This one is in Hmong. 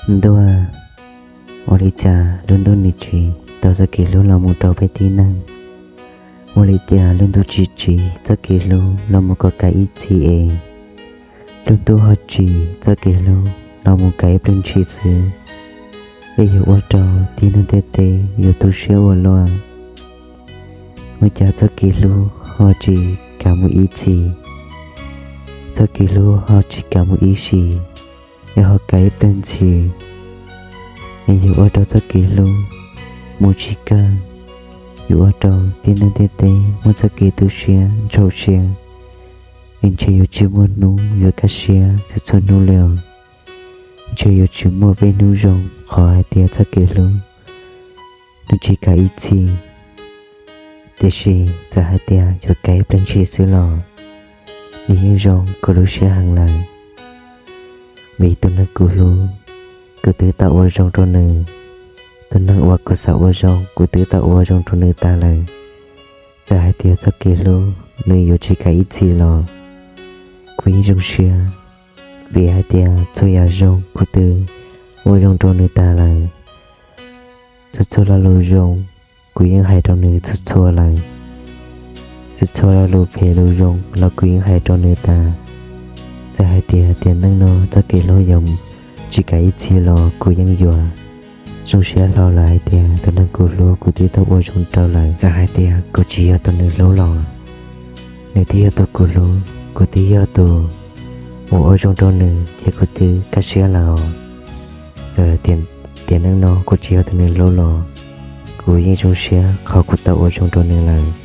Ntuj, ua li cas lub ntuj nim tsiv tau txoj kev hlub los mus rau peb tib neeg? Ua li cas lub ntuj tsis tsiv txoj kev hlub los mus kom kav ib txhis es? Lub ntuj ho tsiv txoj kev hlub los mus kav ib pliag ntshis xwb, es yuav ua rau tib neeg ntiaj teb yuav tu siab ua luaj. Ua cas txoj kev hlub ho tsis kav mus ib txhis, txoj kev hlub ho tsis kav mus ib sim, es ho kav ib pliag ntshis, es yuav ua rau txoj kev hlub mus tsis kawg, yuav ua rau tib neeg ntiaj teb muaj txoj kev tu siab ntxhov siab, es ntshe yuav tsis muaj hnub yuav kaj siab txhua txhua hnub li os. Ntshe yuav tsis muaj peb hnub zoo qhov hais tias txoj kev hlub nws tsis kav ib txhis. Tiam sis txawm hais tias yuav kav ib pliag ntshis xwb los nws yeej zoo kuv lub siab heev lawm. Vim tus neeg kuv hlub, kuv twb tau ua zoo rau nws. Tus neeg uas kuv xav ua zoo, kuv twb tau ua zoo rau nws tas lawm. Txawm hais tias txoj kev hlub nws yuav tsis kav ib txhis los kuv yeej zoo siab, vim hais tias txhua yam zoo kuv twb ua zoo rau nws tas lawm. Txhua txhua lo lus zoo kuv yeej hais rau nws txhua txhua lawm. Txhua txhua lo lus phem lus zoo los kuv yeej hais rau nws tas. Txawm hais tias tiam neej no txoj kev hlub yuav tsis kav ib txhis los kuv yeej yuav zoo siab hlo lawm hais tias tus neeg kuv hlub kuv twb tau ua zoo rau lawm. Txawm hais tias kuv tsis yog tus nws hlub los nws twb yog tus kuv hlub, kuv twb yog tus uas ua zoo rau nws ces kuv twb kaj siab lawm os. Txawm tiam neej no kuv tsis yog tus nws hlub los kuv yeej zoo siab qhov kuv tau ua zoo rau nws lawm.